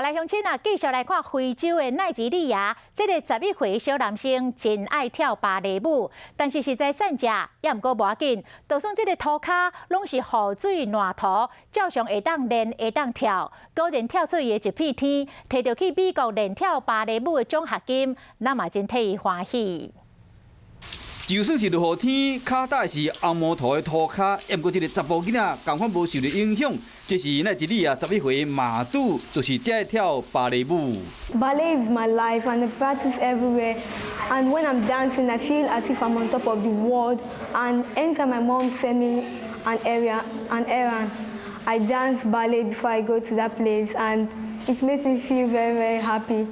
來鄉親啊，繼續來看非洲的奈及利亞，這个11歲小男生真愛跳芭蕾舞，但是實在散食，也毋過無要緊，就算這个塗跤攏是雨水爛塗，照常會當練會當跳，果然跳出伊的一片天，提著去美國練跳芭蕾舞的獎學金，咱嘛真替伊歡喜。就算是落雨天，跤踏是紅毛塗的塗跤，毋過這个查埔囡仔仝款無受著影響。這是奈及利亞11歲馬杜，就是這愛跳芭蕾舞。 Ballet is my life, and I practice everywhere. And when I'm dancing, I feel as if I'm on top of the world. And anytime my mom send me an errand, I dance ballet before I go to that place, and it makes me feel very, very happy.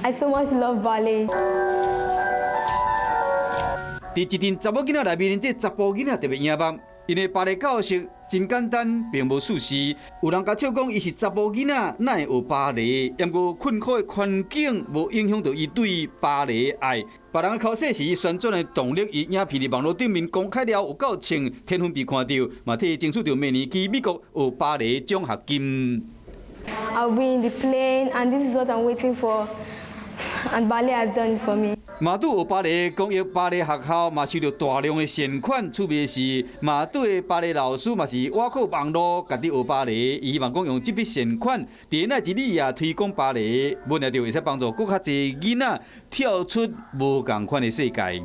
I so much love ballet. 佇一陣查某囡仔內面，這查埔囡仔特別贏目，𪜶的芭蕾教學真簡單，並無術士。有人共笑講，伊是查埔囡仔，哪會學芭蕾？毋過困苦的環境無影響著伊對芭蕾的愛。別人剾洗是伊旋轉的動力，伊影片佇網路頂面公開了，有夠千天分被看著，嘛替伊爭取著明年去美國學芭蕾獎學金。 I'll be in the plane, and this is what I'm waiting for. And ballet has done it for me. 馬杜學芭蕾公益芭蕾學校嘛收著大量的善款，趣味是馬杜的芭蕾老師嘛是倚靠網路家己學芭蕾，伊希望講用這筆善款，佇奈及利亞推廣芭蕾，無奈著會使幫助閣較濟囡仔跳出無仝款的世界。